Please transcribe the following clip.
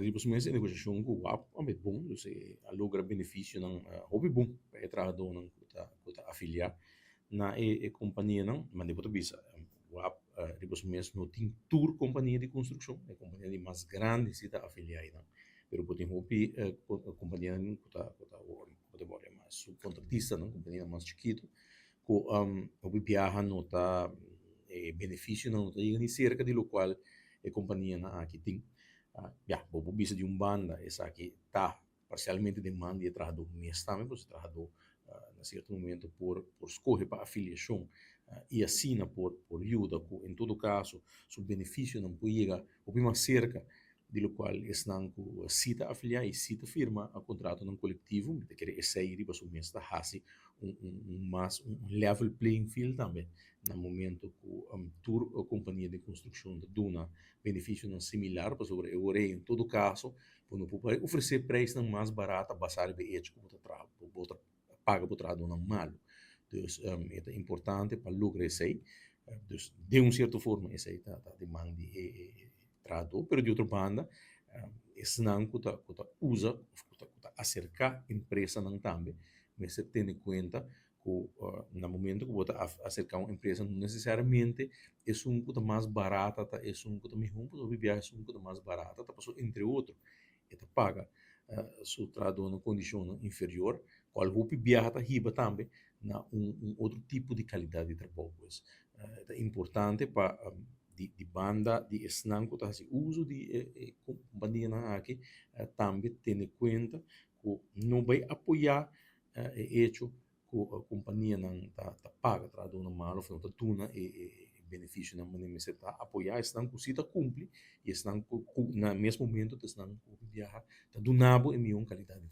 Riba su mes e negosiashon ku wap a bai bon, dus e a logra benefisionan hopi bon pa e trahadónan ku ta afiliá na e kompanianan. Ma bo ta bisa, WAP riba su mes no tin tur kompania di konstrukshon, e kompania di mas grandi si ta afiliá einan. Pero bo tin hopi kompanianan ku ta bo ta yama subkontratistanan, kompanianan mas chikitu, ku hopi biaha no ta e benefisionan no ta yega ni serka di lokual e kompanianan aki tin. Ya, bo por bisa di un banda esaki ta parsialmente den man di e trahadó mes tambe, pasobra e trahadó na sierto momento por skohe pa afiliashon i asina por yuda ku en todo kaso su benefisionan por yega hopi mas serka di lokual esnan ku si ta afiliá i si ta firma kontratonan kolektivo. Mi ta kere esei riba su mes ta hasi un mas un level playing field tambe na momento ku tur kompania di konstrukshon ta duna benefisionan similar, pasobra e ora ei en todo kaso bo no por bai ofresé preisnan mas barata basá riba e hecho ku bo ta traha, bo ta paga bo trahadónan malu. Dus e ta importante pa logra esei. Dus den un sierto forma esei ta den man di e trahadó, pero di otro banda esnan ku ta usa òf ku ta aserká empresanan tambe mester tene kuenta ku na momento ku bo ta aserká un empresa, no nesesariamente esun ku ta mas barata ta esun ku ta mihó, pasobra hopi biaha esun ku ta mas barata ta pasobra, entre otro, e ta paga su trahadónan kondishonnan inferior, kual hopi biaha ta hiba tambe na un otro tipo di kalidat di trabou. Pues ta importante pa di banda di esnan ku ta hasi uso di e kompanianan aki tambe tene kuenta ku no bai apoyá e hecho ku kompanianan ta paga trahadónan malu òf no ta duna e benefisionan manera mester ta. Apoyá esnan ku si ta kumpli i esnan ku na mes momento ta esnan ku hopi biaha ta duna bo e mihó kalidat di trabou.